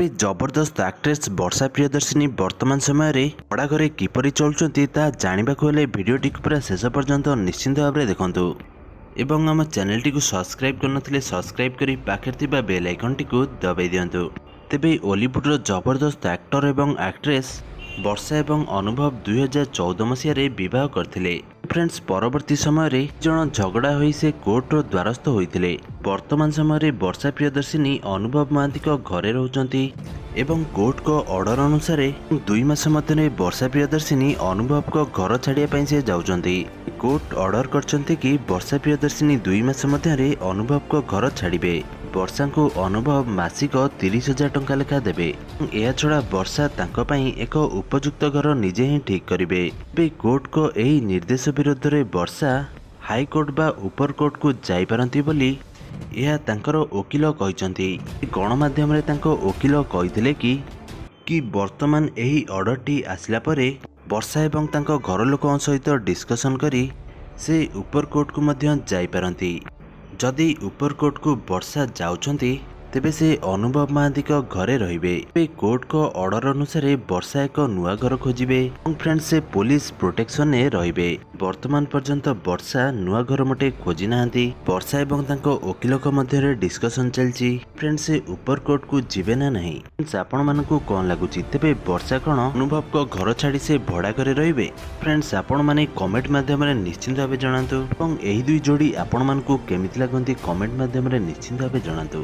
ତେବେ ଜବରଦସ୍ତ ଆକ୍ଟ୍ରେସ୍ ବର୍ଷା ପ୍ରିୟଦର୍ଶିନୀ ବର୍ତ୍ତମାନ ସମୟରେ ଭଡ଼ା ଘରେ କିପରି ଚଳୁଛନ୍ତି, ତାହା ଜାଣିବାକୁ ହେଲେ ଭିଡ଼ିଓଟିକୁ ପୁରା ଶେଷ ପର୍ଯ୍ୟନ୍ତ ନିଶ୍ଚିନ୍ତ ଭାବରେ ଦେଖନ୍ତୁ ଏବଂ ଆମ ଚ୍ୟାନେଲଟିକୁ ସବସ୍କ୍ରାଇବ୍ କରିନଥିଲେ ସବସ୍କ୍ରାଇବ୍ କରି ପାଖରେ ଥିବା ବେଲ୍ ଆଇକନ୍ଟିକୁ ଦବାଇ ଦିଅନ୍ତୁ। ତେବେ ଓଲିଉଡ଼ର ଜବରଦସ୍ତ ଆକ୍ଟର ଏବଂ ଆକ୍ଟ୍ରେସ୍ ବର୍ଷା ଏବଂ ଅନୁଭବ 2014 ମସିହାରେ ବିବାହ କରିଥିଲେ। ଫ୍ରେଣ୍ଡସ୍, ପରବର୍ତ୍ତୀ ସମୟରେ ଜଣ ଝଗଡ଼ା ହୋଇ ସେ କୋର୍ଟର ଦ୍ୱାରସ୍ଥ ହୋଇଥିଲେ। ବର୍ତ୍ତମାନ ସମୟରେ ବର୍ଷା ପ୍ରିୟଦର୍ଶିନୀ ଅନୁଭବ ମହାନ୍ତିଙ୍କ ଘରେ ରହୁଛନ୍ତି ଏବଂ କୋର୍ଟଙ୍କ ଅର୍ଡର ଅନୁସାରେ 2 ମାସ ମଧ୍ୟରେ ବର୍ଷା ପ୍ରିୟଦର୍ଶିନୀ ଅନୁଭବଙ୍କ ଘର ଛାଡ଼ିବା ପାଇଁ ସେ ଯାଉଛନ୍ତି। କୋର୍ଟ ଅର୍ଡର କରିଛନ୍ତି କି ବର୍ଷା ପ୍ରିୟଦର୍ଶିନୀ 2 ମାସ ମଧ୍ୟରେ ଅନୁଭବଙ୍କ ଘର ଛାଡ଼ିବେ। ବର୍ଷାଙ୍କୁ ଅନୁଭବ ମାସିକ 30,000 ଟଙ୍କା ଲେଖା ଦେବେ। ଏହାଛଡ଼ା ବର୍ଷା ତାଙ୍କ ପାଇଁ ଏକ ଉପଯୁକ୍ତ ଘର ନିଜେ ହିଁ ଠିକ୍ କରିବେ। ଏବେ କୋର୍ଟଙ୍କ ଏହି ନିର୍ଦ୍ଦେଶ ବିରୁଦ୍ଧରେ ବର୍ଷା ହାଇକୋର୍ଟ ବା ଉପର କୋର୍ଟକୁ ଯାଇପାରନ୍ତି ବୋଲି ଏହା ତାଙ୍କର ଓକିଲ କହିଛନ୍ତି। ଗଣମାଧ୍ୟମରେ ତାଙ୍କ ଓକିଲ କହିଥିଲେ କି ବର୍ତ୍ତମାନ ଏହି ଅର୍ଡରଟି ଆସିଲା ପରେ ବର୍ଷା ଏବଂ ତାଙ୍କ ଘର ଲୋକଙ୍କ ସହିତ ଡିସ୍କସନ୍ କରି ସେ ଉପର କୋର୍ଟକୁ ମଧ୍ୟ ଯାଇପାରନ୍ତି। ଯଦି ଉପର କୋର୍ଟକୁ ବର୍ଷା ଯାଉଛନ୍ତି, ତେବେ ସେ ଅନୁଭବ ମହାନ୍ତିଙ୍କ ଘରେ ରହିବେ। ଏବେ କୋର୍ଟଙ୍କ ଅର୍ଡର ଅନୁସାରେ ବର୍ଷା ଏକ ନୂଆ ଘର ଖୋଜିବେ ଏବଂ ଫ୍ରେଣ୍ଡ, ସେ ପୋଲିସ ପ୍ରୋଟେକ୍ସନରେ ରହିବେ। ବର୍ତ୍ତମାନ ପର୍ଯ୍ୟନ୍ତ ବର୍ଷା ନୂଆ ଘର ମୋଟେ ଖୋଜି ନାହାନ୍ତି। ବର୍ଷା ଏବଂ ତାଙ୍କ ଓକିଲଙ୍କ ମଧ୍ୟରେ ଡିସ୍କସନ୍ ଚାଲିଛି, ଫ୍ରେଣ୍ଡ, ସେ ଉପର କୋର୍ଟକୁ ଯିବେ ନା ନାହିଁ। ଫ୍ରେଣ୍ଡସ୍, ଆପଣମାନଙ୍କୁ କ'ଣ ଲାଗୁଛି? ତେବେ ବର୍ଷା କ'ଣ ଅନୁଭବଙ୍କ ଘର ଛାଡ଼ି ସେ ଭଡ଼ା ଘରେ ରହିବେ? ଫ୍ରେଣ୍ଡସ୍, ଆପଣମାନେ କମେଣ୍ଟ ମାଧ୍ୟମରେ ନିଶ୍ଚିନ୍ତ ଭାବେ ଜଣାନ୍ତୁ ଏବଂ ଏହି ଦୁଇ ଯୋଡ଼ି ଆପଣମାନଙ୍କୁ କେମିତି ଲାଗନ୍ତି, କମେଣ୍ଟ ମାଧ୍ୟମରେ ନିଶ୍ଚିନ୍ତ ଭାବେ ଜଣାନ୍ତୁ।